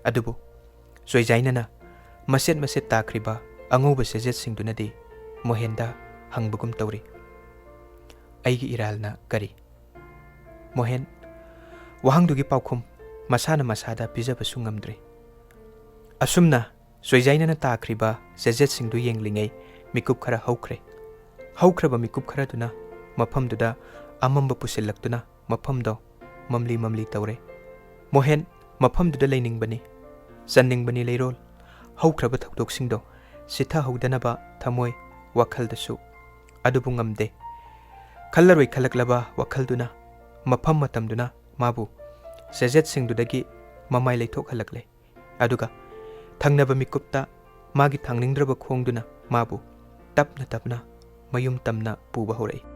ꯑꯗꯨꯕꯨ ꯆꯣꯏꯖꯥꯏꯅꯅ ꯃꯆꯦꯠ ꯃꯆꯦꯠ ꯇꯥꯈ꯭ꯔꯤꯕ ꯑꯉꯧꯕ ꯆꯦꯖꯦꯠꯁꯤꯡꯗꯨꯅꯗꯤ ꯃꯣꯍꯦꯟꯗ ꯍꯪꯕꯒꯨꯝ ꯇꯧꯔꯤ, "ꯑꯩꯒꯤ ꯏꯔꯥꯜꯅ ꯀꯔꯤ?" ꯃꯣꯍꯦꯟ ꯋꯥꯍꯪꯗꯨꯒꯤ ꯄꯥꯎꯈꯨꯝ ꯃꯁꯥꯅ ꯃꯁꯥꯗ ꯄꯤꯖꯕꯁꯨ ꯉꯝꯗ꯭ꯔꯤ꯫ ꯑꯁꯨꯝꯅ ꯆꯣꯏꯖꯥꯏꯅꯅ ꯇꯥꯈ꯭ꯔꯤꯕ ꯆꯦꯖꯦꯠꯁꯤꯡꯗꯨ ꯌꯦꯡꯂꯤꯉꯩ ꯃꯤꯀꯨꯞ ꯈꯔ ꯍꯧꯈ꯭ꯔꯦ꯫ ꯍꯧꯈ꯭ꯔꯕ ꯃꯤꯀꯨꯞ ꯈꯔꯗꯨꯅ ꯃꯐꯝꯗꯨꯗ ꯑꯃꯝꯕ ꯄꯨꯁꯤꯜꯂꯛꯇꯨꯅ ꯃꯐꯝꯗꯣ ꯃꯝꯂꯤ ꯃꯝꯂꯤ ꯇꯧꯔꯦ꯫ ꯃꯣꯍꯦꯟ ꯃꯐꯝꯗꯨꯗ ꯂꯩꯅꯤꯡꯕꯅꯤ, ꯆꯟꯅꯤꯡꯕꯅꯤ ꯂꯩꯔꯣꯜ꯫ ꯍꯧꯈ꯭ꯔꯕ ꯊꯧꯗꯣꯛꯁꯤꯡꯗꯣ ꯆꯤꯠꯊꯍꯧꯗꯅꯕ ꯊꯃꯣꯏ ꯋꯥꯈꯜꯗꯁꯨ꯫ ꯑꯗꯨꯕꯨ ꯉꯝꯗꯦ꯫ ꯈꯜꯂꯔꯣꯏ ꯈꯜꯂꯛꯂꯕ ꯋꯥꯈꯜꯗꯨꯅ ꯃꯐꯝ ꯃꯇꯝꯗꯨꯅ ꯃꯥꯕꯨ ꯆꯦꯖꯦꯠꯁꯤꯡꯗꯨꯗꯒꯤ ꯃꯃꯥꯏ ꯂꯩꯊꯣꯛꯍꯜꯂꯛꯂꯦ꯫ ꯑꯗꯨꯒ ꯊꯪꯅꯕ ꯃꯤꯀꯨꯞꯇ ꯃꯥꯒꯤ ꯊꯥꯡꯅꯤꯡꯗ꯭ꯔꯕ ꯈꯣꯡꯗꯨꯅ ꯃꯥꯕꯨ ꯇꯞꯅ ꯇꯞꯅ ꯃꯌꯨꯝ ꯇꯝꯅ ꯄꯨꯕ ꯍꯧꯔꯛꯏ꯫